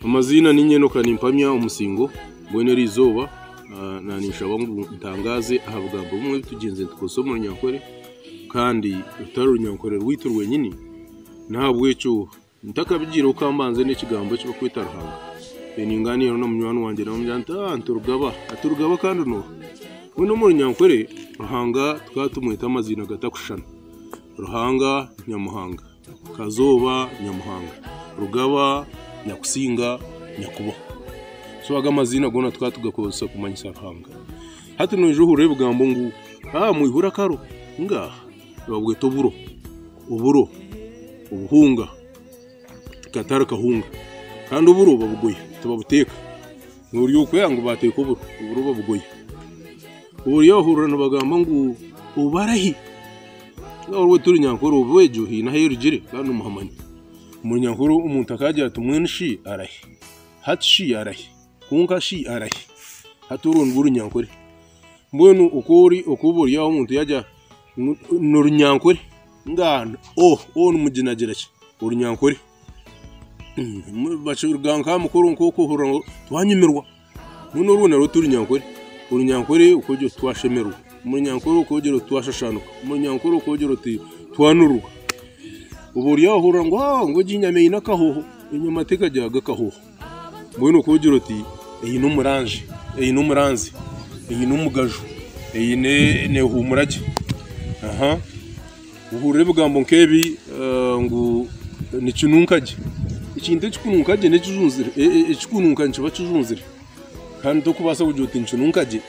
Amaziina niinye Enoka nimpamya omusingo mbwenu eri izooba naninshaba ngu ntangaaze aha bigambo bimwe ebi tugyenze nitukozesa omu Runyankore kandi rutari Runyankore rwaitu rwenyini. N'ahabw'ekyo ntakabigiireho ka mbanze n'ekigambo eki barikweta Ruhanga. Ningaaniira na munywani wangye namugira nti nti Rugaba, ati Rugaba kandi n'oha? Mbwenu omu Runyankore Ruhanga tukaba tumweta amaziina gatakushushana, Ruhanga Nyamuhanga. Kazooba Nyamuhanga, Rugaba Nyakusinga, Nyakubaho. So ago amaziina goona tukaba tugakozesa kumanyisa Ruhanga. Hati noija ohurira ebigambo ngu aa mwihure akaro, ngaaha nibabweta oburo, oburo, obuhunga katari kahunga kandi oburo babugoya tibabuteeka. Ori okweha ngu baateeka oburo, oburo babugoya. Ori ohurira nibagamba ngu obarahi. Oriwe turi nyankore obu egyo haine ahu erugire kandi nimuhamanya. Omuri nyankore omuntu akaagira ati mbwenu shi arahi? Hati shi arahi? Kwonka shi arahi? Hati orwo nirwo runyankore. Mbwenu oku ori oku oba ori aho omuntu yaagira ngu n'orunyankore nga o o nimuginagira ki? Orunyankore. Bakiruga nk'aha mukoro nk'oku ohurira ngu twanyumirwa. Mbwenu orwo narwo ti runyankore. Orunyankore okwogira oti twashemererwa, orunyankore okwogira oti twashashaanuka, orunyankore okwogira oti twanurwa. Oba ori aho ohurira ngu ngu egi enyama eine akahooho, enyama tekagiraga akahooho. Mbwenu okwogira oti eine omurangi, eine omuranzi, eine omugaju, eine neehuumura gye. Ohurira ebigambo nk'ebi ngu nikinunka gye. Ekintu ekikununka gye n'ekijunzire, ekikununka nikiba kijunzire kandi torikubaasa kugira oti nikinunka gye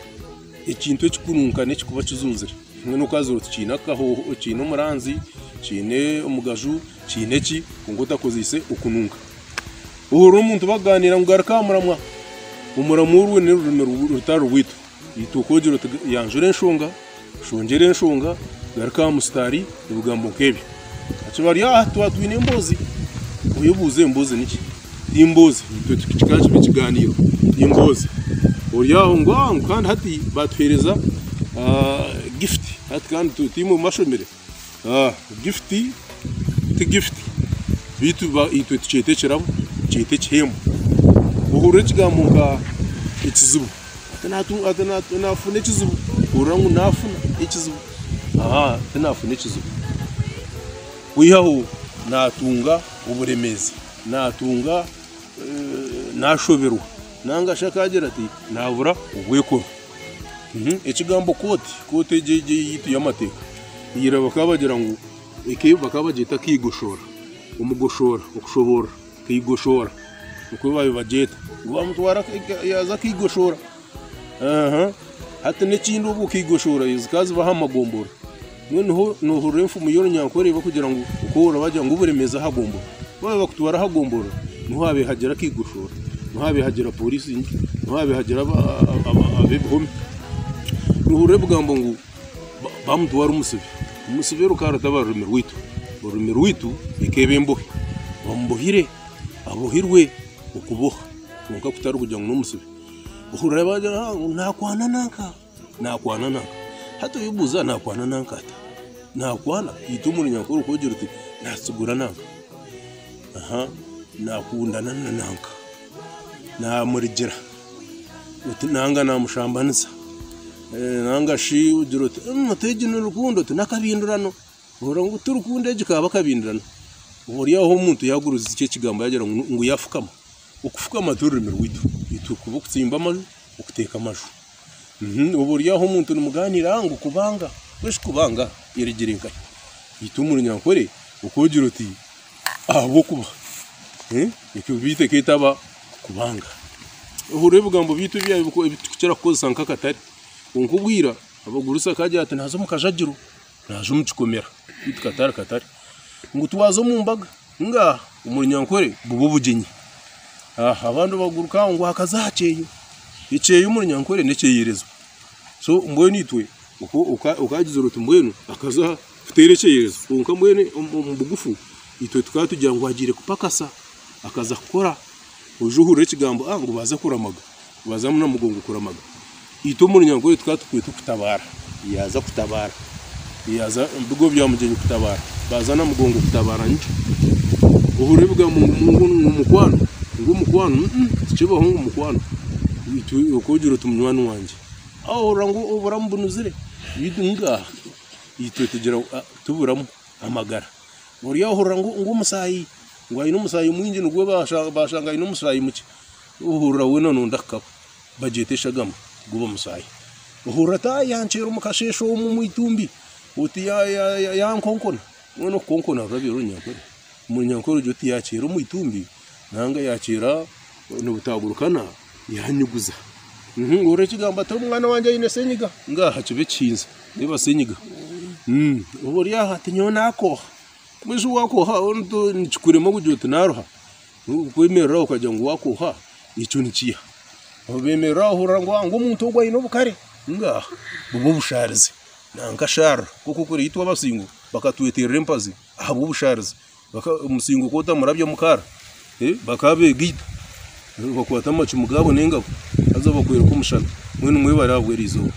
ekintu ekikununka n'ekikuba kijunzire. Mbwenu okaagira oti kiine akahooho, kiine omuranzi, kiine omugaju, kiine ki kwonka otakozeise okununka. Ohurira omuntu bakugaaniira ngu garuka aha muramwa, omuramwa orwo n'orurimi rutari rwaitu. Itwe okwogira oti yanjura enshonga, shongyera enshonga, garuka aha musitaari, ebigambo nk'ebyo. Hati bari aha twaba twine emboozi, oyebuuze emboozi niki? Ti mboozi, itwe kikaba kiba ekigaaniiro, ti mboozi. Ori aho ngu ah ngu kandi hati batuheereza gift, hati kandi tiimwe mwashomire, gift ti gift beitu itwe tukyeta ekirabo, tukyeta ekihembo. Ohurira ekigambo nka ekizibu, ati nafuna ekizibu, ohurira ngu nafuna ekizibu, ati nafuna ekizibu. Kwihaho natunga oburemeezi, natunga nashoberwa ninga shi akagira ati nabura obwekoro. Ekigambo kooti, kooti egi egi eyaitu ey'amateeka, ira bakaba bagira ngu bakaba bagyeta kaigoshora, omugoshoora, okushoboorora, kaigoshora nikwo baabaire bagyeta, ngu bamutwara yaaza kaigoshora. Hati n'ekindi obwo kaigoshora zikaba ziba aha magomborora, mbwenu niho noohurira enfumu y'orunyankore barikugira ngu oku bagira ngu oburemeezi aha gomborora, ku baabaire bakutwara aha gomborora niho haabaire hagira kaigoshora, niho haabaire hagira pooriisi niho haabaire hagira ab'ebihome. Noohurira ebigambo ngu bamutwara omusibe, omusibe rukaba rutaba rurimi rwaitu, orurimi rwaitu ekeeba embohe, bamubohire, abohirwe okuboha kwonka kutari kugira ngu n'omusibe. Ohurira bagira ngu nakwana nanka, nakwana nanka. Hati oyebuuza nakwana nanka ata? Nakwana itwe omu runyankore okwogira oti natsigura nanka, nakundana na nanka, namurigira oti nanga namushambanisa, nanga shi ogira oti oti egi ni rukundo oti nakabindurano. Ohurira ngu ti rukundo egi kaba akabindurano. Ori aho omuntu yaguruza ekyo ekigambo yagira ngu yafukama. Okufukama t'orurimi rwaitu, itwe kuba okutsimba amaju, okuteeka amaju. Oba ori aho omuntu nimugaaniira ngu kubanga, mbwenu shi kubanga erugire nkahi? Itwe omu runyankore okwogira oti ahabw'okuba ekyo beitu ekeetaba kubanga. Ohurira ebigambo byaitu ebi turikukira kukozesa nk'akatare, kwonka obwira abagurusi akaagira ati naaza omu kajagiro. Naaza omu kikomera beitu katari katari ngu twaza omu mbaga ngaaha omu runyankore buba obugyenyi abandi baguruka aho ngu hakaza aha kyeyo, ekyeyo omu runyankore n'ekyeyerezo so mbwenu itwe okagizire oti mbwenu akaza kuteera ekyeyerezo kwonka mbwenu omu bugufu itwe tukaba tugira ngu agiire kupakasa akaza kukora oije ohurire ekigambo ngu baaza kuramaga. Waaza Namugongo kuramaga, itwe omu Runyankore tukaba tukweta okutabaara, yaaza kutabaara, yaaza omu bigo bya Mugyenyi kutabaara, baaza Namugongo kutabaara nikyo. Ohurira ebigambo ngu ngu omukwano, ngu omukwano. Mukwano tikibaho ngu mukwano itwe oku ogira oti munywani wangye ohurira ngu oburamu bunuzire beitu ngaha itwe tugira ngu tiburamu amagara. Ori ohurira ngu omusaayi ngu aine omusaayi mwingi nigwo bashanga aine omusaayi mukye ohurira weena noyenda kukaba bagyeta eshagama guba omusaayi. Ohurira ati yankyera omu kasheeshe omu omwitumbi oti yankonkona mbwenu okukonkona rurabyo runyankore. Omunyankore ogire oti yakyera omu itumbi nanga yakyera nibutagurukana yanyiguza. Ohurira ekigambo ati omwana wangye aine senyiga ngaha kiba ekihinzi reeba senyiga. Oba ori aha ati nyowe naakooha mbwenu shi wakooha nikikurema kugira oti naaruha kwemerera aho okagira ngu wakooha ekyo nikiiha. Obemerera aho ohurira ngu omuntu ogu aine obukare ngaha buba obushaarizi nanka shaarira nk'oku kuriitwa abasingo bakatweterera empazi ahabw'obushaarizi. Omusingo ku otamurabya omu kaara bakaba begaita bakwata amacumu gaabo n'engabo haza bakwereka omushana. Mbwenu mwebare ahabw'eri izooba.